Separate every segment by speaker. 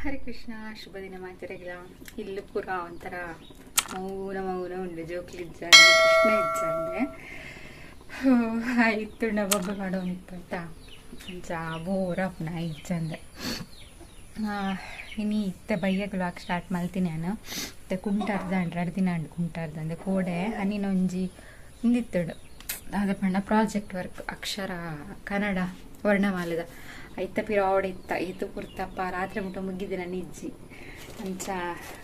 Speaker 1: Hare Krishna. ಶುಭ ದಿನ ಮಾತೆರೆಗ್ಲ. ಇಲ್ಲು ಪೂರ ಒಂಥರ ಮೌನ ಮೌನ ಉಂಡು. ಜೋಕ್ಲು ಇಜ್ಜಂದೆ, ಕೃಷ್ಣ ಇಜ್ಜಂದೆ. ಇತ್ತುಂಡ ಬೊಬ್ಬೆ ಮಾಡೋನಿತ್ತು ಅಂಚ ಬೋರ್ ಆಪುನ ಇಜ್ಜಂದೆ. ಇನಿ ಇತ್ತೆ ಬಯ್ಯಗ್ ವ್ಲಾಗ್ ಸ್ಟಾರ್ಟ್ ಮಲ್ತೀನಿ ನಾನು. ಇತ್ತೆ ಕುಂಟಾರ್ದ ಅಂಡ್ 2 ದಿನ ಅಂಡ್ ಕುಂಟಾರ್ದ ಅಂದೆ ಕೋಡೆ ಹನಿನೊಂಜಿ ಇಂದಿತ್ತುಂಡು ದಾದ ಪಂಡ ಪ್ರಾಜೆಕ್ಟ್ ವರ್ಕ್, ಅಕ್ಷರ ಕನ್ನಡ ವರ್ಣಮಾಲೆದ. ಐತ ಪಿರಾವಡ ಇತ್ತ ಏತು ಪುರ್ತಪ್ಪ ರಾತ್ರಿ ಮುಟ್ಟ ಮುಗ್ಗಿದಿನ ನಿಜ್ಜಿ. ಅಂಚ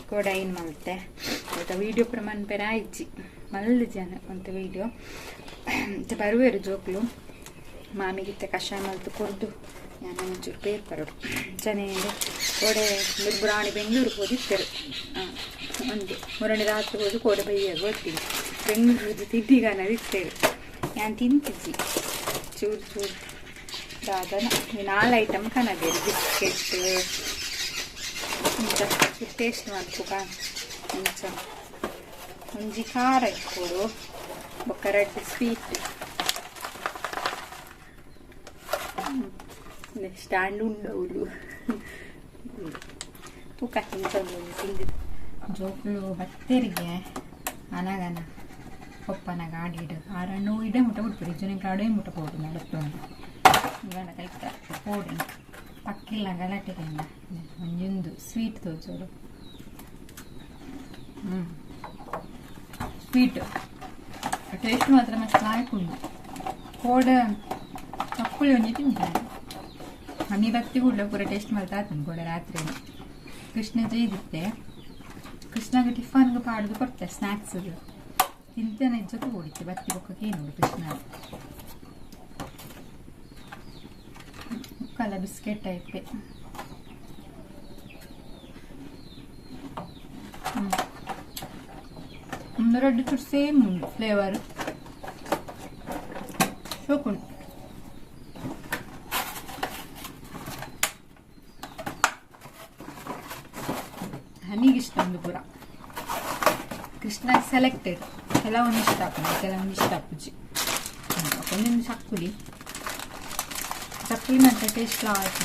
Speaker 1: ಕೋಡೆ ಐನ್ ಮಲ್ತೆ. ಐತ ವೀಡಿಯೋ ಪೂರ ಮನ್ಪೆರ ಇಜ್ಜಿ, ಮಲ್ದು ಜನ ಒಂತೆ ವೀಡಿಯೋ. ಇತ್ತೆ ಬರುವೆರು ಜೋಕ್ಲು. ಮಾಮಿಗಿತ್ತೆ ಕಷಾಯ ಮಲ್ತು ಕೊರ್ದು ಯಾನ್ ಒಂಚೂರು ಪೇರ್ ಪರಡು. ಅಂಚನೆ ಕೋಡೆ ಬುರಾಣಿ ಬೆಂಗಳೂರಿಗೆ ಹೋದಿತ್ತೆರು. ಒಂದು ಮುರಣಿ ರಾತ್ರಿ ಹೋದು ಕೋಡೆ ಬಯ್ಯ ಗೊತ್ತಿಲ್ಲ. ಬೆಂಗಳೂರು ತಿಂಡಿಗಾನದು ಇತ್ತೇವೆ. ಯಾನ್ ತಿಂತಿಜ್ಜಿ ಚೂರು ಚೂರು ದಾದನ 4 ಐಟಮ್ ಕನದೇರು. ಬಿಸ್ಕೆಟ್ ಇಂಚ ಟೇಸ್ಟ್ ಮಲ್ಪುಗ. ಇಂಚ ಒಂಜಿ ಖಾರ ಇಪ್ಪೊಡು, ಬೊಕ್ಕ 2 ಸ್ವೀಟ್. ಸ್ಟ್ಯಾಂಡ್ ಉಂಡವುಲು ತೂಕ ಇಂಚ ತಿಂದು ಜೋಕ್ಲು ಬತ್ತೆರಿಗೆ ಅನಗನ ಪಪ್ಪನ ಗಾಡಿಡು ಆರಣ್ಣು ಇಡೆ ಮುಟ್ಟ ಬಿಡ್ಪುಡಿ ಜನ ಕಾಡೇ ಮುಟ್ಟ ಪೋಡು ನಡತ್ತು ಇವನ ಕೈತ ಪೋಡಿ ಪಕ್ಕಿಲ್ಲ ಗಲಾಟೆಗೆ. ಒಂಜೊಂದು ಸ್ವೀಟ್ ತೋಜೋಡು. ಸ್ವೀಟ್ ಟೇಸ್ಟ್ ಮಾತ್ರ ಮಸ್ತ್ ಲಾಯ್ಕ್ ಉಂಡು. ಕೋಡೆ ಚಕ್ಕುಳಿ ಒಂಜಿ ತಿಂತಾರೆ. ಹನಿ ಬತ್ತಿ ಕೂಡ ಪೂರ ಟೇಸ್ಟ್ ಮಲ್ತಾ ಆತನು ಕೋಡೆ ರಾತ್ರಿ. ಕೃಷ್ಣ ಜೈದಿತ್ತೆ ಕೃಷ್ಣಗೆ ಟಿಫನ್ಗೆ ಪಾಡ್ದು ಕೊಡ್ತಾರೆ ಸ್ನ್ಯಾಕ್ಸ್ ತಿಂತೇನೆ ಜೊತೆ ಓಡಿತ್ತೆ ಬತ್ತಿ ಬೊಕ್ಕಕ್ಕೆ ನೋಡು ಕೃಷ್ಣ. ಉಕ್ಕಲ ಬಿಸ್ಕೆಟ್ ಟೈಪೆ. ರೆಡ್ ಚೂರು ಸೇಮ್ ಉಂಟು ಫ್ಲೇವರ್. ಶೋಕುಂಟು. ಹನಿಗೆ ಇಷ್ಟ ಒಂದು ಪೂರ. ಕೃಷ್ಣ ಸೆಲೆಕ್ಟೆಡ್. ಕೆಲವೊಂದು ಇಷ್ಟ ಆಪುಂಡು, ಕೆಲವೊಂದು ಇಷ್ಟ ಆಪುಜಿ. ಒಂದೊಂದು ಚಕ್ಕುಲಿ ಚಕ್ಕುಲಿ ಮತ್ತೆ ಟೇಸ್ಟ್ ಆಯ್ತು.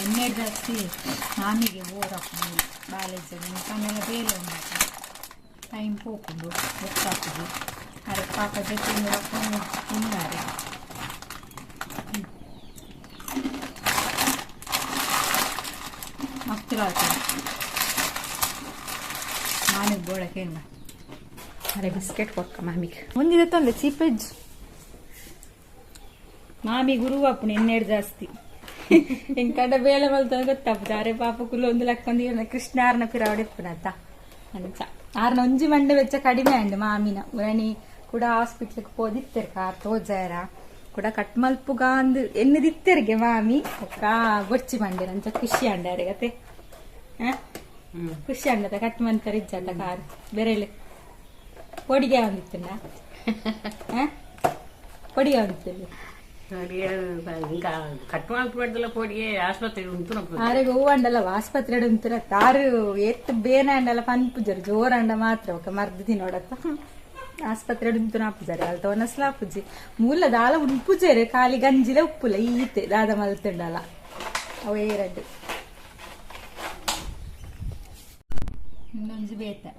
Speaker 1: ಎಣ್ಣೆ ಜಾಸ್ತಿ ಮಾಮಿಗೆ ಬೋರ್ ಆಪುಂಡು. ಬಾಲೆಜ್ ಆಮೇಲೆ ಬೇಲೆ ಉಂಟು ಟೈಮ್ ಪೋಪುಂಡು ಗೊತ್ತಾಪುಜಿ. ಅರೆ ಪಾಪ ಜೊತೆ ತಿನ್ನಾರೆ. ಮಸ್ತ್ ಆಗ್ತದೆ. ಮಾಮಿಗೆ ಬೋಳಕ್ಕೆ ಏನು ಅರೆ ಬಿಸ್ಕೆಟ್ ಕೊಕ್ಕ ಮಾಮಿಗೆ ಒಂದಿದೆ ತೊಂದರೆ ಚೀಪೆಜ್. ಮಾಮಿ ಗುರುವಾಪುಣ ಎಣ್ಣೆಡ್ ಜಾಸ್ತಿ ಎಂಕಂಡ ಬೇಳೆ ಮಲ್ತನ ಗೊತ್ತಾಪುಜ. ಅರೆ ಪಾಪ ಕುಲ್ಲ ಒಂದು ಲಕ್ಕೊಂದು ಕೃಷ್ಣ ಆರ್ನ ಪಿರಾವಡೆ ಇಪ್ಪುನತ್ತ ಅಂಚ ಆರ್ನ ಒಂಜಿ ಮಂಡೆ ವೆಚ್ಚ ಕಡಿಮೆ ಅಂಡ್ ಮಾಮಿನ. ಉರಣಿ ಕೂಡ ಹಾಸ್ಪಿಟ್ಲಿಗೆ ಪೋದಿತ್ತೆರ್ ಕಾರ್ ತೋಜಾರ ಕೂಡ ಕಟ್ ಮಲ್ಪುಗ ಅಂದ್ ಎಣ್ಣೆದಿತ್ತೆರ್ಗೆ ಮಾಮಿ ಒಕ್ಕ ಬೊರ್ಚಿ ಮಂಡೆ ಅಂಚ ಖುಷಿ ಅಂಡಾರೆ ಗತೆ. ಖುಷಿ ಅಂಡತ ಕಟ್ ಮಂತರ್ ಇಜ್ಜತ್ತ ಕಾರ್ ಬೆರೆಲೆ ಪೊಡಿಗೆ ಒಂದಿತ್ತಲ್ಲ ಪೊಡಿಗೆ ಒಂದಿತ್ತಲ್ಲ
Speaker 2: ಕಟ್ ಮಾಡ್ಬಾರ್ದಲ್ಲ ಪೊಡಿಗೆ ಆಸ್ಪತ್ರೆ ಉಂಟು.
Speaker 1: ಆರೆಗೆ ಹೂವು ಅಂಡಲ್ಲ ಆಸ್ಪತ್ರೆ ಉಂಟು ತಾರು ಎತ್ತು ಬೇನ ಅಂಡಲ್ಲ ಪನ್ಪುಜರು ಜೋರಂಡ ಮಾತ್ರ ఒక ಮರ್ದು ತಿನ್ನೋಡತ್ತ ಆಸ್ಪತ್ರೆ ಉಂಟು ನಾಪುಜಾರೆ ಅಲ್ತ ಒನಸ್ಲಾಪುಜಿ ಮೂಲ ದಾಲ ಉಂಪುಜಾರೆ ಖಾಲಿ ಗಂಜಿಲ ಉಪ್ಪುಲ ಈತೆ ದಾದ ಮಲ್ತುಂಡಲ್ಲ ಅವು ಏರಡ್ಡು. ಇನ್ನೊಂಜಿ ಬೇತೆ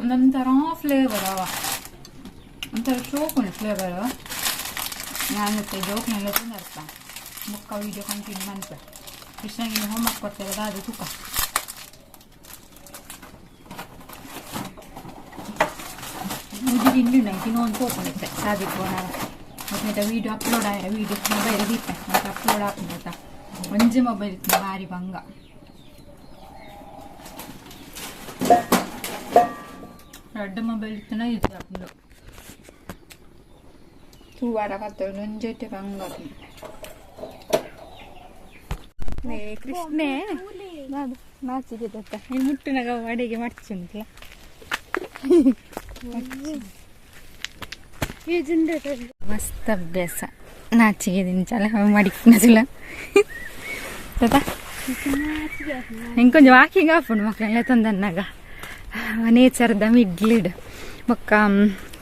Speaker 1: ಒಂದೊಂಥರ ಫ್ಲೇವರ್ ಅವ ಒಂಥರ ಶೋಕುಂಡು ಫ್ಲೇವರ್. ನಾನು ಜೋಕ್ನೆಲ್ಲ ತಿನ್ನರ್ತ ಮುಕ್ಕ ವೀಡಿಯೋ ಕಂಟಿನ್ಯೂ ಮನ್ಪೆ. ಕೃಷ್ಣಗೆ ಹೋಮ್ವರ್ಕ್ ಕೊಡ್ತಾರೆ ಅದು ತೂಕ. ಮುಜಿ ತಿಂಡಿ ತಿನ್ನೊಂದು ಪೋಪುಂಡಿತ್ತೆ ಸಾದಿಕ್ ಪೋನಾಗ. ಮತ್ತೆ ವೀಡಿಯೋ ಅಪ್ಲೋಡ್ ಆಯ ವೀಡಿಯೋ ಮೊಬೈಲ್ ದೀಪೆ ಮತ್ತೆ ಅಪ್ಲೋಡ್ ಆಪುಂಡು. ಒಂಜಿ ಮೊಬೈಲ್ ಇತ್ತು ಭಾರಿ ಭಂಗ. 2 ಮೊಬೈಲ್ ಇತ್ತನ ಇದು ಆಪುಂಡು. ತೂವಾರ ಬತ್ತೊಂದು ಒಂಜೆಟ್ಟೆ ಬಂಗ. ಕೃಷ್ಣೆ ನಾಚಿಗೆ ದತ್ತ ಈ ಮುಟ್ಟಿನಾಗ ಅಡಿಗೆ ಮಡ್ಚುಂಟಿಲ್ಲ. ಮಸ್ತ್ ಅಭ್ಯಾಸ ನಾಚಿಗೆ ದಿನಚಾಲ ಮಡಿಕ್ನದಿಲ್ಲ ಇಂಕೊಂಚ ವಾಕಿಂಗ್ ಆಪುಂಡು ಮಕ್ಕಳೆಲ್ಲ ತಂದನ್ನಾಗ ನೇಚರ್ದ ಮಿಡ್ಲಿಡ್. ಬೊಕ್ಕ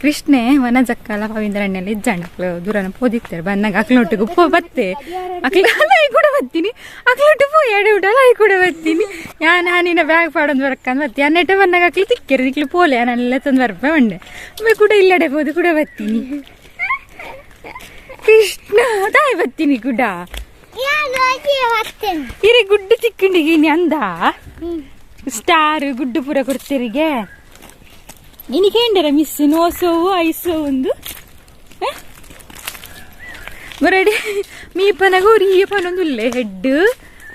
Speaker 1: ಕೃಷ್ಣೆ ವನಜಕ್ಕಲ ಪವಿಂದ್ರಣ್ಣೆಲ್ಲ ಇಜ್ಜಂಡ ಅಕ್ಲು ದೂರನ ಪೋದಿತ್ತಾರೆ ಬನ್ನಾಗ ಅಕ್ಲೊಟ್ಟಿಗೆ ಉಪ್ಪು ಬತ್ತೆ ಅಕ್ಲು ಅಲ್ಲ ಕೂಡ ಬತ್ತೀನಿ. ಕೂಡ ಬರ್ತೀನಿ ಯಾನ್ ಹಾನಿನ ಬ್ಯಾಗ್ ಪಾಡೊಂದು ಬರಕ್ಕಂದು ಬರ್ತೀನಿ ಅನ್ನೆಟ್ಟ ಬಂದಾಗ ಅಕ್ಲಿ ತಿಕ್ಕೇರು ದಿಕ್ಲು ಪೋಲೆ ನಾನೆಲ್ಲ ತಂದು ಬರ್ಪೆ ಮಂಡೆ ಒಮ್ಮೆ ಕೂಡ ಇಲ್ಲಡೆ ಹೋದು ಕೂಡ ಬರ್ತೀನಿ ಕೃಷ್ಣ ತಾಯಿ ಬರ್ತೀನಿ ಕೂಡ. ಇರೆ ಗುಡ್ಡು ತಿಕ್ಕಂಡಿಗೆ ಅಂದ ಸ್ಟಾರ್ ಗುಡ್ಡು ಪೂರ ಕೊಡ್ತೀರಿಗೆ ಇನಿಗೆ ఏంటರ ಮಿಸ್ ನೋಸೋವು ಐಸೋ ಒಂದು ಬರಡಿ ಮೀಪನಾಗ ಒರಿಯ ಪನೊಂದುಲ್ಲೆ head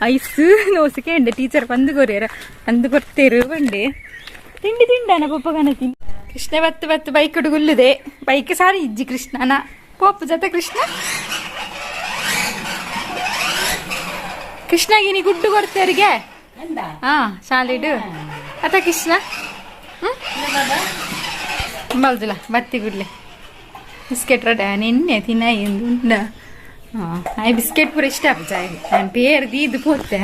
Speaker 1: ice nose ಕೇಂಡೆ teacher ಬಂದು ಕೊರಿಯರ ಅಂದು ಕೊಡ್ತೇರು ಬಂಡೆ ತಿಂಡಿ ತಿಂಡಾನ ಪಪ್ಪ ಕನತಿ ಕೃಷ್ಣ ಬತ್ತು ಬತ್ತು ಬೈಕ್ ಗುಲ್ಲುದೆ ಬೈಕ್ ಸಾರಿ ಇಜ್ಜಿ ಕೃಷ್ಣನ ಪೋಪು ಜೊತೆ ಕೃಷ್ಣ ಕೃಷ್ಣಗಿನಿ ಗುಡ್ಡು ಕೊಡ್ತೇರಿಗೆ. ಹಾ ಶಾಲೆಡು ಅತ ಕೃಷ್ಣ ಬಲ್ದಿಲ್ಲ ಬತ್ತಿ ಗುಡ್ಲೆ ಬಿಸ್ಕೆಟ್ ರೆಡಿ ನಿನ್ನೆ ತಿನ್ನ ಎಂದು ಉಂಡ. ಹಾಂ ಆಯ್ ಬಿಸ್ಕೆಟ್ ಪೂರ ಇಷ್ಟ ಆಪುಜ. ನಾನು ಪೇರ್ ದೀದು ಪೋತೆ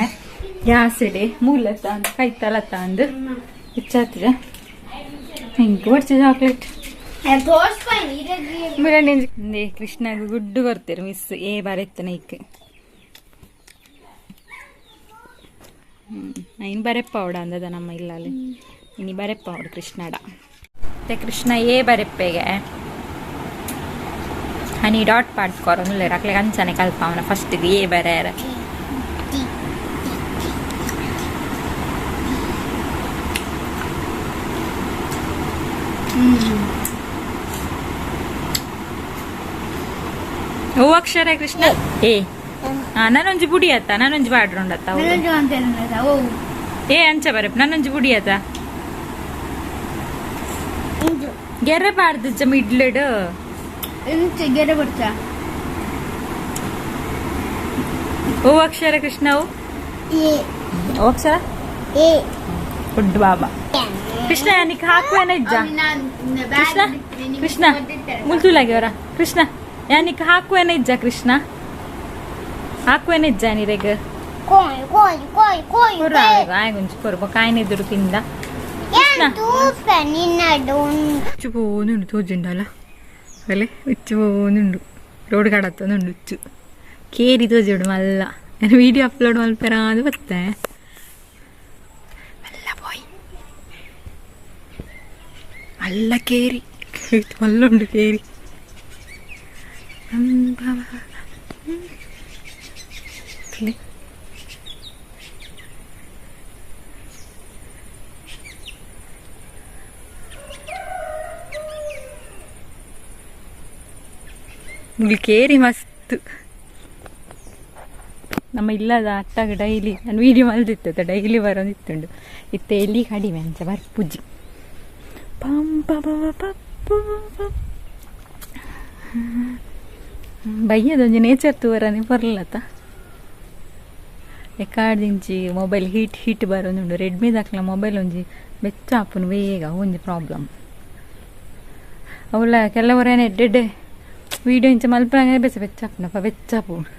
Speaker 1: ಗ್ಯಾಸ್ ಇಡಿ ಮೂಲ ತಾಂದು ಕೈತಲ ತಾಂದು ಹೆಚ್ಚಾತಿದೆ ಹಿಂಗೆ ಕೊಡ್ಸಿ ಚಾಕ್ಲೇಟ್ ಮುರಣ್ಣೆ ಕೃಷ್ಣಗ್ ಗುಡ್ಡು ಕೊಡ್ತೀರಿ ಮಿಸ್ ಏ ಬರೆತ್ತನ ಇಕ್ ಇನ್ನು ಬರೆಪ್ಪ ಅವಡ ಅಂದದ ನಮ್ಮ ಇಲ್ಲಲ್ಲಿ ಇನ್ನು ಬರೆಪ್ಪ ಅವಡು ಕೃಷ್ಣಡ. ಮತ್ತೆ ಕೃಷ್ಣ ಏ ಬರೆಪ್ಪೆಗೆ ಹನಿ ಡಾಟ್ ಪಾಡ್ಕೊರ ಅಕ್ಲೆ ಅಂಚನೆ ಕಲ್ಪ ಅವನ ಫಸ್ಟಿಗೆ ಏ ಬರೆಯರ. ಓ ಅಕ್ಷರ ಕೃಷ್ಣ ಏ ನಾನೊಂಜಿ ಬುಡಿ ಆತ ನಾನೊಂಜಿ ಬಾಡ್ರೊಂಡತ್ತ ಏ ಅಂಚ ಬರಪ್ ನಾನೊಂಜಿ ಬುಡಿ ಆತ ಗೆರೆ ಪಾಡ್ದು ಮಿಡ್ಲಡ್.
Speaker 3: ಗೆರೆ ಬರ್ತಾ.
Speaker 1: ಓ ಅಕ್ಷರ ಕೃಷ್ಣ ಓ ಓ ಅಕ್ಷರ
Speaker 3: ಎ
Speaker 1: ಗುಡ್ ಬಾಬಾ ಕೃಷ್ಣ ನಿಕ್ ಹಾಕುವೇನ ಇಜ್ಜ ಕೃಷ್ಣ ಕೃಷ್ಣ ಮುಲ್ತುಲಾಗ್ಯವರ ಕೃಷ್ಣ ಯಾನಿಕ್ ಹಾಕುವೇನ ಇಜ್ಜ ಕೃಷ್ಣ ಹಾಕುವೇನ ಇಜ್ಜ ನೀರೆಗ್ ಆಯ್ಗುಂಚು ಕೊರ್ಬ ಕಾಯಿನೆದುರು ತಿಂದ ಕೃಷ್ಣ ಉಚ್ಚು ಪೋನುಂಡು ತೋಜುಂಡಲ್ಲ ಅಲ್ಲೇ ಉಚ್ಚು ಪೋನುಂಡು ರೋಡ್ ಕಡತ್ತೊಂದುಂಡು ಉಚ್ಚು ಕೇರಿ ತೋಜುಡು ಮಲ್ಲ. ನಾನು ವೀಡಿಯೋ ಅಪ್ಲೋಡ್ ಮಲ್ಪೆರ ಅದು ಬತ್ತೆ ಮಲ್ಲ ಬಾಯ್ ಅಲ್ಲ ಕೇರಿ ಮಲ್ಲುಂಡು ಕೇರಿ. ಮುಗಿ ಕೇರಿ ಮಸ್ತ್ ನಮ್ಮ ಇಲ್ಲದ ಅಟ್ಟಾಗ ಡೈಲಿ ನಾನು ವೀಡಿಯೋ ಮಲ್ದಿತ್ತು ಡೈಲಿ ಬರೋದಿತ್ತುಂಡು ಇತ್ತೆ ಎಲ್ಲಿ ಕಡಿಮೆ ಅಂಚ ಬರ್ಪುಜಿ ಪಂ ಪ ಪ ಪ ಪ. ಬಯ್ಯದೊಂಜಿ ನೇಚರ್ ತೂವರನೆ ಪರ್ಲತ್ತ ಎಕ್ಕಾಡ್ದಿಂಚಿ mobile heat heat ಬರೋದುಂಡು Redmi ದಾಕ್ಲ mobile ಒಂಜಿ ಬೆಚ್ಚ ಆಪುನು ಬೇಗ ಒಂಜಿ ಪ್ರಾಬ್ಲಮ್ ಅವಳ ಕೆಲವರೇನೆ ಎಡ್ಡೆಡ್ಡೆ ವೀಡಿಯೋ ಇಂಚ ಮಲ್ಪನಾಗ ಬೆಚ್ಚ ಬೆಚ್ಚ ಆಪುನಪ್ಪ ಬೆಚ್ಚ ಆಪುಂಡು.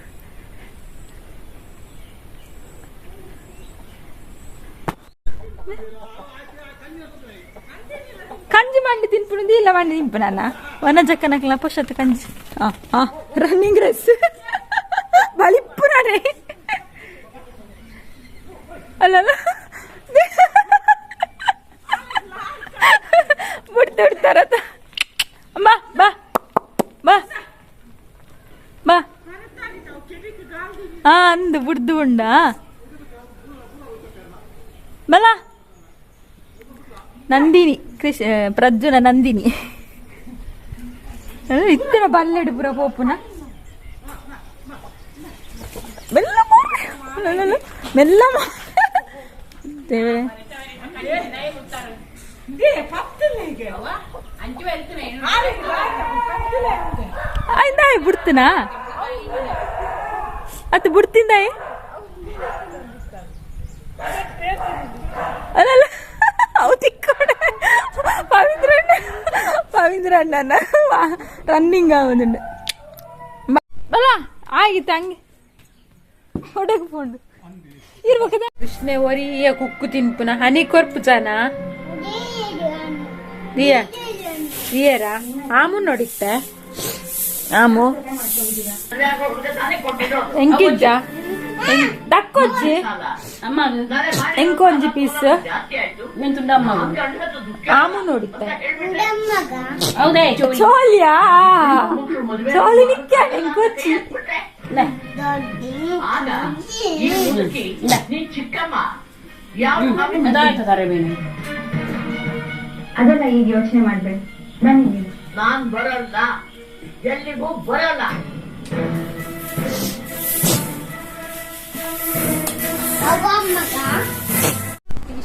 Speaker 1: ಕಂಜಿ ಮಂಡಿ ತಿನ್ಪುಣದು ಇಲ್ಲ ಮಂಡಿ ತಿನ್ಪುನಲ್ಲ ವನಜಕ್ಕನಕ್ಲ ಪೊಷತ್ ಕಂಜಿ ಆ ಆ ರನ್ನಿಂಗ್ ರೇಸ್ ಬಲಿಪ್ಪುನಾನೆ ಅಲ್ಲಲ್ಲ ಬಿಡ್ತಾರತ್ತ ಅಮ್ಮ ಬಾ ಬಾ ಬಾ ಆ ಅಂದು ಬುಡ್ದು ಉಂಡ ಬಲ ನಂದಿನಿ ಕೃಷ್ ಪ್ರಜ್ಜುನ ನಂದಿನಿ ಇತ್ತನ ಬಲ್ಲೆಡು ಪುರ ಪೋಪುನ ಮೆಲ್ಲಮ್ಮ ಮೆಲ್ಲಮ್ಮ ದೇವರೇ ಆಯ್ತಾ ಬಿಡ್ತೀನಾ ಅದು ಬಿಡ್ತಿಂದಾಯ್ ಅಲ್ಲಲ್ಲ ಅವು ತಿಕ್ಕೋಡೆ ಪವಿತ್ರ ಪವಿತ್ರ ಅಣ್ಣನ ರನ್ನಿಂಗ್ ಆಗುದುಂಡು ಬಲ ಆಗಿತ್ತು ಹಂಗೆ ಹೊಡಕ್ ಫೋನ್ ಇರ್ಬೇಕದ ಕೃಷ್ಣೆ ಒರಿಯ ಕುಕ್ಕು ತಿನ್ಪುನ ಹನಿ ಕೊರ್ಪು ಚಾನ ದಿಯ ದಿಯರ ಆಮು ನೋಡಿತ್ತೆ ಆಮು ಎಂಕಿಜ್ಜ. ದಕ್ಕೊಜ್ಜಿ ಎಂಕೊಂಜಿ ಪೀಸ್ ಆಮು ನೋಡಿತ್ತ ಚೋಲಿಯಾ ಚೋಲಿ ನಿಕ್ಕ ಎಂಕೊಚ್ಚಿ
Speaker 4: ಅದೆಲ್ಲ ಈಗ ಯೋಚನೆ ಮಾಡ್ಬೇಡಿ. ಬನ್ನಿ.
Speaker 5: ನಾನ್ ಬರಲ್ಲ, ಎಲ್ಲಿಗೂ ಬರಲ್ಲ.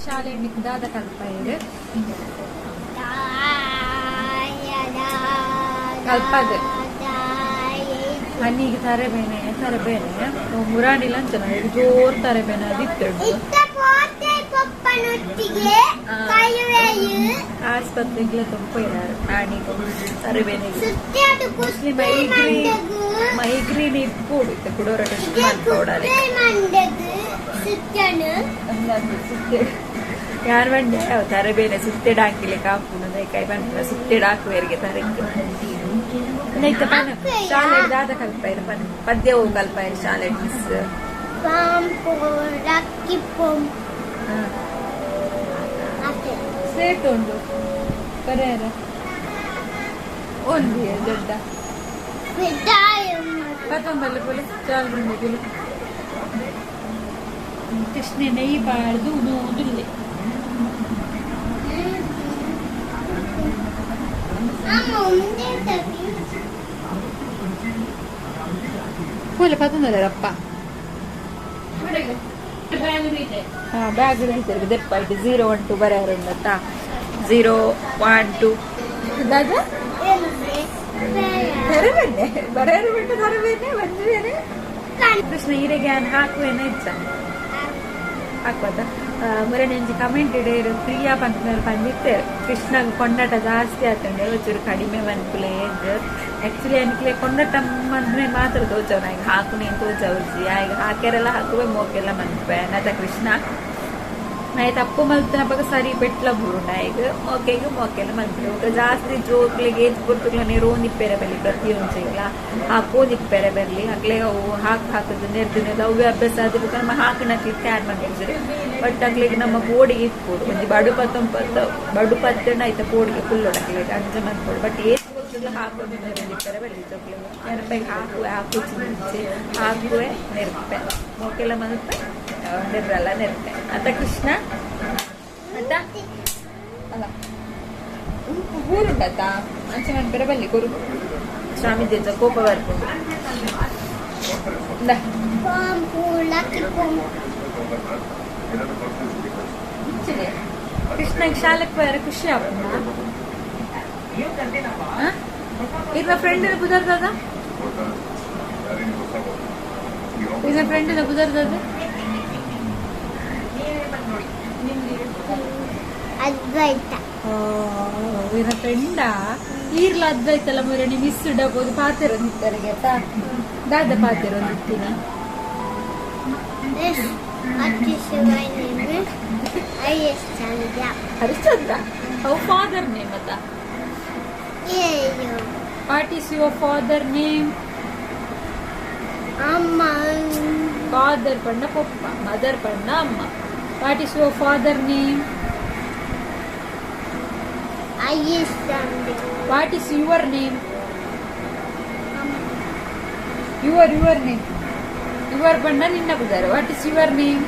Speaker 1: ಶಾಲೆ ದಾದ ಕಲ್ಪ ಇದೆ ಕಲ್ಪದ ಹಣ್ಣಿಗೆ ತರಬೇನೆ ತರಬೇನೆ ಮುರಾಣಿಲ್ಲ ಅಂತ ಜೋರ್ ತರಬೇನೆ ಅದಿತ್ತು. ಆಸ್ಪತ್ರೆಗೆ ತುಂಬ ನಾನೀಗ ತರಬೇನೆ ಮೈಗ್ರೇನ್ ಮೈಗ್ರೇನ್ ಇಪ್ಪು ಕುಡೋರ ಮಾಡ್ಕೊಡಾರೆ ಯಾರು ಬಂಡೆ ತರಬೇನೆ ಸುತ್ತೆಡ್ ಹಾಕಿಲೆ ಕಾಪುನ ಕೈ ಬಂದ ಸುತ್ತೆಡ್ ಹಾಕುವೇರಿಗೆ ತರಕ್ಕೆ ನೈತ ಪನ ಶಾಲೆ ದಾದ ಕಲ್ಪ ಇರ ಪನ ಪದ್ಯ ಹೋಗಿ ಕಲ್ಪ ಇರ ಶಾಲೆ ಮಿಸ್ ಸ್ಲೇಟ್ ಉಂಡು ಬರೆಯರ ಒಂದು ದೊಡ್ಡ ಪತ್ತೊಂಬಲ್ಲ ಪೋಲೆ ಚಾಲು ಬಂದಿದ್ದಿಲ್ಲ. ಕೃಷ್ಣೆ ನೆಯ್ಯಿ ಬಾರ್ದು ಉದುದಿಲ್ಲ. ಪೋಲೆ ಪತ್ತೊಂದಲ್ಲಪ್ಪ ಬ್ಯಾಗ್ ದೆಪ್ಪ 0 1 2 ಬರೆಯರುಂಡತ್ತ 0 1 2 ದಾದಾ ತರಬೇನೆ ಬರೆಯರು ಬಿಟ್ಟು ತರಬೇನೆ ಬಂದ್ವೇನೆ ಕೃಷ್ಣ ಹೀರೆಗೆ ಹಾಕುವೇನೆ ಇಚ್ಚ ಹಾಕ್ಬೋದ ಮುರಣಿ ಕಮೆಂಟ್ ಇಡೇರು ಪ್ರಿಯಾ ಪಂತನವ್ರು ಪಂದಿತ್ತೇರು ಕೃಷ್ಣಗ್ ಕೊಂಡಾಟ ಜಾಸ್ತಿ ಆತಂಡೆ ಒಂಚೂರು ಕಡಿಮೆ ಮನ್ಕುಲೆ ಆಕ್ಚುಲಿ ಅನ್ಕಲೆ ಕೊಂಡಾಟ ಮಂದ್ರೆ ಮಾತ್ರ ತೋಚವ್ ಈಗ ಹಾಕುನೇ ತೋಚವ್ಜಿ ಈಗ ಹಾಕ್ಯಾರೆಲ್ಲ ಹಾಕುವೆ ಮೋಕೆಲ್ಲ ಮನ್ಪೆ ನತ ಕೃಷ್ಣ ನಾಯಿ ತಪ್ಪು ಮಲ್ತನಪಗ ಸರಿ ಪೆಟ್ಲ ಬೂರುಂಡ ಈಗ ಮೋಕೆಗೆ ಮೋಕೆಲ್ಲ ಮನ್ಪೆ ఒక ಜಾಸ್ತಿ ಜೋಕ್ಲಿಗೆ ಏಜ್ ಪುರ್ತುಗ್ಲ ರೋನಿಪ್ಪೆರೆ ಬರಲಿ ಪ್ರತಿಯೊಂದು ಹಾಕೋದಿಪ್ಪೆರೆ ಬರಲಿ ಅಗ್ಲೆ ಅವು ಹಾಕಿ ಹಾಕೋದು ನೆರ್ದು ನೆರ್ದು ಅವೇ ಅಭ್ಯಾಸ ಆದ್ರೆ ನಮ್ಮ ಹಾಕಣಕ್ಕೆ ತಯಾರು ಮಾಡಿರ್ತಾರೆ. ಬಟ್ ಅಗ್ಲಿಗೆ ನಮ್ಮ ಪೋಡಿಗೆ ಇಟ್ಕೊಡು ಒಂಜಿ ಬಡು ಪತ್ತೊಂಬತ್ತು ಬಡು ಪತ್ತಣ್ಣ ಆಯ್ತಾ ಪೋಡಿಗೆ ಫುಲ್ ಅಂಚ ಮನ್ಪೋಡು. ಬಟ್ ಏಜ್ ಪುರ್ತುಗ್ಲ ಹಾಕೋದು ನೆರದಿಪ್ಪೆರೆ ಬರಲಿ ಜೋಕ್ಲಿಗೆ ನೆನಪಿಗೆ ಹಾಕುವೆ ಹಾಕು ಚಿಂಚೆ ಹಾಕುವೆ ನೆರ್ಪೆ ಮೋಕೆಲ್ಲ ಮನ್ಪೆ ನೆರ್ರಲ್ಲ ನೆರ್ಪೆ ಅತ್ತ ಕೃಷ್ಣ ಅತ್ತ ಅಲ್ಲ ಊರುಂಡತ್ತ ಅಂಚೆ ನಾನು ಬೇರೆ ಬಲ್ಲಿ ಕೊರು ಸ್ವಾಮಿ ದೇಜ ಕೋಪ ಬರ್ಕೊಂಡು ಕೃಷ್ಣ ಶಾಲೆಗೆ ಹೋಯಾರ ಖುಷಿ ಆಪುಂಡ ಇರ್ನ ಫ್ರೆಂಡ್ ಬುದರ್ ದಾದ ಇರ್ನ ಫ್ರೆಂಡ್ ಬುದರ್ ದಾದ
Speaker 3: ಅದ್ವೈತ
Speaker 1: ಇರ ಫ್ರೆಂಡ ಈರ್ಲ ಅದ್ವೈತಲ್ಲ ಮುರಣಿ ಮಿಸ್ ಡಬೋದು ಪಾತೆರೊಂದಿತ್ತರಿಗೆ ದಾದ ಪಾತೆರೊಂದಿತ್ತೀನಿ ಹರಿಶ್ಚಂದ್ರ ಅವು ಫಾದರ್ ನೇಮ್ ಅತ್ತ. What is your father name?
Speaker 3: ಅಮ್ಮ.
Speaker 1: ಫಾದರ್ ಪಂಡ ಪಪ್ಪ, ಮದರ್ ಪಂಡ ಅಮ್ಮ. What is your father name? What is your name? Your name. Your banna ninna budare. What is your name?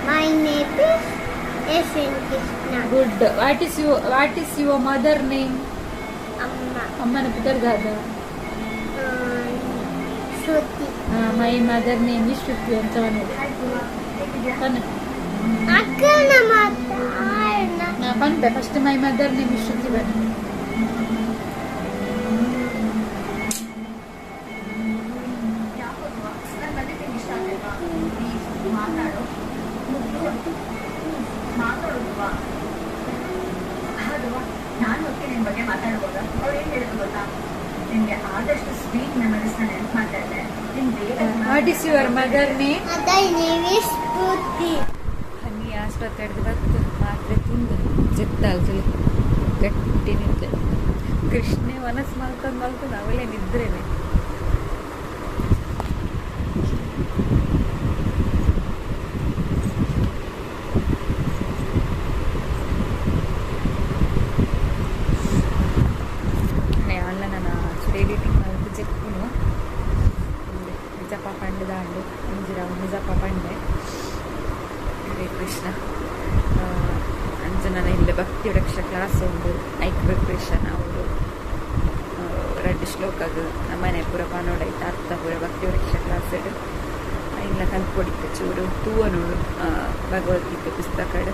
Speaker 3: My name is S.N. Krishna.
Speaker 1: Good. What is your mother name?
Speaker 3: Amma.
Speaker 1: Ammana budar dada.
Speaker 3: Shruti.
Speaker 1: My mother name is Shruti anta vandu. Panna.
Speaker 3: Akkana maata.
Speaker 1: ನಾ ಪನ್ಪೆ first my mother name is Shruti ಬನ್ನಿ.
Speaker 4: ನಾನು ಅದಕ್ಕೆ ನಿನ್ ಬಗ್ಗೆ ಮಾತಾಡ್ಬೋದಾ? ಅವ್ರು ಏನ್ ಹೇಳಿದ್ರು ಗೊತ್ತಾ? ನಿನ್ಗೆ ಆದಷ್ಟು ಸ್ವೀಟ್ ಮೆಮರೀಸ್ ನ ನೆನಪು ಮಾಡ್ತಾ ಇದ್ದೆ. ನಿನ್ ಬೇಗ
Speaker 1: What is your mother name?
Speaker 3: Mother name is Shruti.
Speaker 1: ಹನಿ ಆಸ್ಪತ್ರೆ ಹಿಡಿದು ಬತ್ತು ಮಾತ್ರೆ ತಿಂದು ಜಿತ್ತಲ್ತಲಿ ಗಟ್ಟಿ ನಿದ್ದೆ. ಕೃಷ್ಣೆ ಮನಸ್ಸು ಮಲ್ಕೊಂಡು ಮಲ್ಕೊಂಡು ಅವಳೇ ನಿದ್ರೇನೆ. ಒಂಜಿ ರೌಂಡ್ ಜಪ ಪಂಡೆ. ಹರೇ ಕೃಷ್ಣ. ಅಂಚ ನನ್ನ ಇಲ್ಲ ಭಕ್ತಿ ವೃಕ್ಷ ಕ್ಲಾಸ್ ಉಂಡು, ಐಕ್ ಪ್ರಿಪ್ರೇಷನ್ ಅವರು ರಡ್ಡ್ ಶ್ಲೋಕಗ್ ನಮ್ಮನೆ ಪೂರ ಪನೋಡೈತೆ ಅರ್ಥ ಪೂರ ಭಕ್ತಿ ವೃಕ್ಷ ಕ್ಲಾಸ್ ಇಲ್ಲ ಕಲ್ಪೊಡಿತ್ತೆ ಚೂರು ತೂವ ನೋಡು ಭಗವದ್ಗೀತೆ ಪುಸ್ತಕಡು.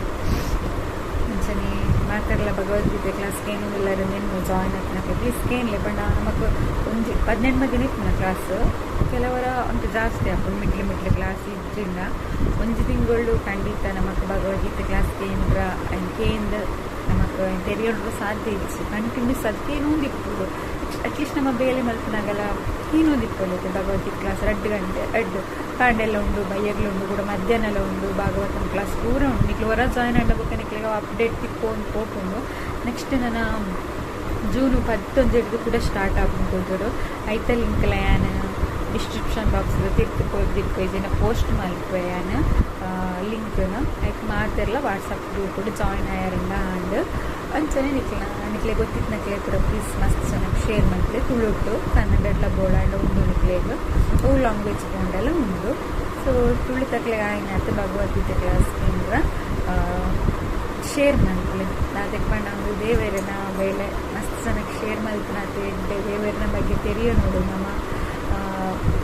Speaker 1: ಅಂಚನೆ ಮಾತಾಡಲ ಭಗವದ್ಗೀತೆ ಕ್ಲಾಸ್ಗೆ ಏನು ಇಲ್ಲರ ನಿನ್ನ ಜಾಯ್ನ್ ಆಗ್ತದೆ ಪ್ಲೀಸ್ ಕೇನ್ಲೆ ಬಣ್ಣ. ನಮಕ್ ಒಂಜಿ 18 ದಿನ ಇತ್ತು ಕ್ಲಾಸ್, ಕೆಲವರ ಒಂತೆ ಜಾಸ್ತಿ ಆಪುಂಡು ಮಿಡ್ಲಿ ಮಿಡ್ಲಿ ಕ್ಲಾಸ್ ಇದ್ರಿಂದ ಒಂಜಿ ತಿಂಗಳು ಖಂಡಿತ ನಮಕ್ ಭಗವದ್ಗೀತೆ ಕ್ಲಾಸ್ ಕೇಂದ್ರ ಕೇಂದ್ರ ನಮಕ್ ತೆರೆಯೋದು ಸಾಧ್ಯ ಇತ್ತು ಕಂಟಿನ್ಯೂಸ್ ಅದಕ್ಕೆ ಏನೊಂದು ಅಟ್ಲೀಸ್ಟ್ ನಮ್ಮ ಬೇಲೆ ಮಲ್ಪನಾಗಲ್ಲ ಏನೊಂದು ಇಪ್ಪೊಂದು ಭಗವದ್ಗೀತೆ ಕ್ಲಾಸ್ 2 ಗಂಟೆ 2 ಕಾಂಡೆಲ್ಲ ಉಂಡು, ಬಯ್ಯಗ್ಲು ಉಂಡು, ಕೂಡ ಮಧ್ಯಾಹ್ನ ಉಂಡು, ಭಾಗವತನ ಕ್ಲಾಸ್ ಪೂರ ಉಂಡು. ನಿಕ್ಲು ಹೊರ ಜಾಯ್ನ್ ಆಡಬೇಕು ನಿಕ್ಲಿಗೆ ಅಪ್ಡೇಟ್ ತಿಕ್ಕೊಂಡು ಪೋಪುಂಡು. ನೆಕ್ಸ್ಟ್ ನನ್ನ ಜೂನ್ 11 ಕೂಡ ಸ್ಟಾರ್ಟ್ ಆಪುಂಡು. ಐತ ಲಿಂಕ್ ಯಾನ್ ಡಿಸ್ಕ್ರಿಪ್ಷನ್ ಬಾಕ್ಸ್ ತಿರ್ತು ಕೊರ್ದಿಪ್ಪು ಇದನ್ನ ಪೋಸ್ಟ್ ಮಲ್ಪುವೆ ಯಾನ್ ಲಿಂಕ್ನ. ಐಕ್ ಮಾತೆರ್ಲ ವಾಟ್ಸಪ್ ಗ್ರೂಪ್ ಜಾಯ್ನ್ ಆಯಾರಂಡ ಆಂಡ್ ಅಂಚನೆ ನಿಕ್ಲ ನಿಕ್ಲೆ ಗೊತ್ತಿತ್ತು ನಕ್ಲೆ ಪೂರ ಪ್ಲೀಸ್ ಮಸ್ತ್ ಚೆನ್ನಾಗಿ ಶೇರ್ ಮಲ್ಪಲೆ. ತುಳುಟು ಕನ್ನಡಡ್ಲ ಬೋಳಾಂಡ ಉಂಡು ನಿಕ್ಲೆಗ್ ಅವು ಲ್ಯಾಂಗ್ವೇಜ್ ಬೋಂಡಲ ಉಂಡು. ಸೊ ತುಳು ತಕ್ಲೆಗ್ ಆಯಿನಾತ್ ಭಗವದ್ಗೀತೆ ಕ್ಲಾಸ್ ಕೇಂದ್ರ ಶೇರ್ ಮಲ್ಪಲೆ. ದಾದಕ್ಕೆ ಪಂಡ ಅಂದು ದೇವೆರೆನ ಬೇಲೆ ಮಸ್ತ್ ಚೆನ್ನಾಗಿ ಶೇರ್ ಮಲ್ಪನಾತ್ ಎಡ್ಡೆ ದೇವೆರೆನ ಬಗ್ಗೆ ತೆರಿಯ ನೋಡು. ನಮ್ಮ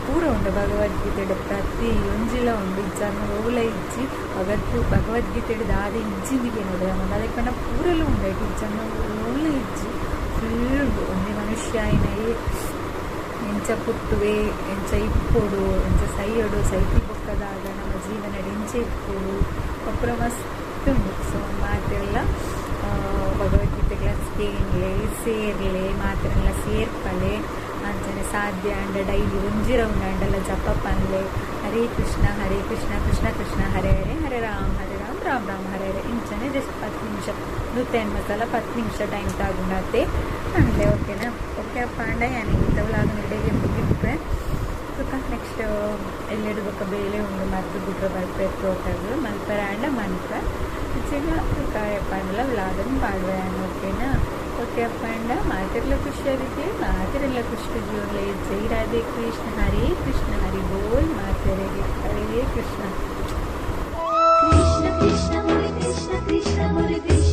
Speaker 1: ಪೂರ ಉಂಡು ಭಗವದ್ಗೀತೆ ಪ್ರತಿ ಒಂಜಿಲ ಉಂಡು ಇಜ್ಜಾನ ಓಲ ಇಜ್ಜಿ ಭಗವದ್ಗೀತೆ ದಾದ ಇಜ್ಜಿಂದಿಗೆ ನೋಡು. ನಮ್ಮ ಅದಕ್ಕೆ ಪಂಡ ಪೂರಲು ಉಂಡು ಇಜ್ಜಾನ ಓಲ ಇಜ್ಜಿ ಫುಲ್ ಉಂಡು. ಒಂಜಿ ಮನುಷ್ಯ ಆಯ್ನೈ ಎಂಚ ಪುಟ್ಟುವೆ, ಎಂಚ ಇಪ್ಪೊಡು, ಎಂಚ ಸೈಯೊಡು, ಸೈತಿ ಬೊಕ್ಕದಾಗ ನಮ್ಮ ಜೀವನ ಎಂಚ ಇಪ್ಪೊಡು ಅಪುರ ಮಸ್ತ್ ಉಂಡು. ಸೊ ಮಾತೆಲ್ಲ ಭಗವದ್ಗೀತೆ ಕ್ಲಾಸ್ ಕೇನ್ಲೆ ಸೇರ್ಲೆ ಮಾತೆಲ್ಲ ಸೇರ್ಪಲೆ. ಅಂಚನೆ ಸಾಧ್ಯ ಅಂಡ ಡೈಲಿ ಒಂಜಿ ರೌಂಡ್ ಅಂಡಲ ಜಪ ಪನ್ಲೆ. ಹರೇ ಕೃಷ್ಣ ಹರೇ ಕೃಷ್ಣ ಕೃಷ್ಣ ಕೃಷ್ಣ ಹರೇ ಹರೇ ಹರೇ ರಾಮ ಹರೇ ರಾಮ ರಾಮ ರಾಮ ಹರೇ ಹರೇ ಇಂಚನೆ ಜಸ್ಟ್ 10 ನಿಮಿಷ 180 ಸಲ 10 ನಿಮಿಷ ಟೈಮ್ ತಾಗುಂಡಾತೆ ಅಂಡ್ಲೆ. ಓಕೆನಾ? ಓಕೆ ಅಪ್ಪ ಅಂಡ ಯಾನಿಗೆ ವ್ಲಾಗ್ ಇಡೆಗೆ ಮುಗಿಪ್ಪೆ. ಸುಖ ನೆಕ್ಸ್ಟ್ ಎಲ್ಲೆಡು ಬೊಕ್ಕ ಬೇಲೆ ಉಂಡು ಮದ್ದು ಗುಡ್ರ ಬರ್ಪೆ ತೋಟಗ್ ಮಲ್ಪರ ಅಂಡ ಮನ್ಪ ಇಚ್ಚಿಗ ಕಾಯಪ್ಪ ಅಂಡಲ ವ್ಲಾಗನ್ನು ಪಾಡುವೆ. ಓಕೆನಾ? ಓಕೆ ಅಪ್ಪ ಅಂಡ ಮಾತಿರಲ್ಲ ಖುಷಿಯಾಗಿದ್ದೆ ಮಾತಿರಲ್ಲ ಖುಷಿ ಜೀವನಲೆ. ಜೈ ರಾಧೆ ಕೃಷ್ಣ ಹರೇ ಕೃಷ್ಣ ಹರಿ ಬೋಲ್ ಮಾತೆರೆಗೆ ಹರೇ ಕೃಷ್ಣ.
Speaker 6: ಕೃಷ್ಣ ಕೃಷ್ಣ ಮುರಿ ಕೃಷ್ಣ ಕೃಷ್ಣ ಮುರಿ ಕೃಷ್ಣ.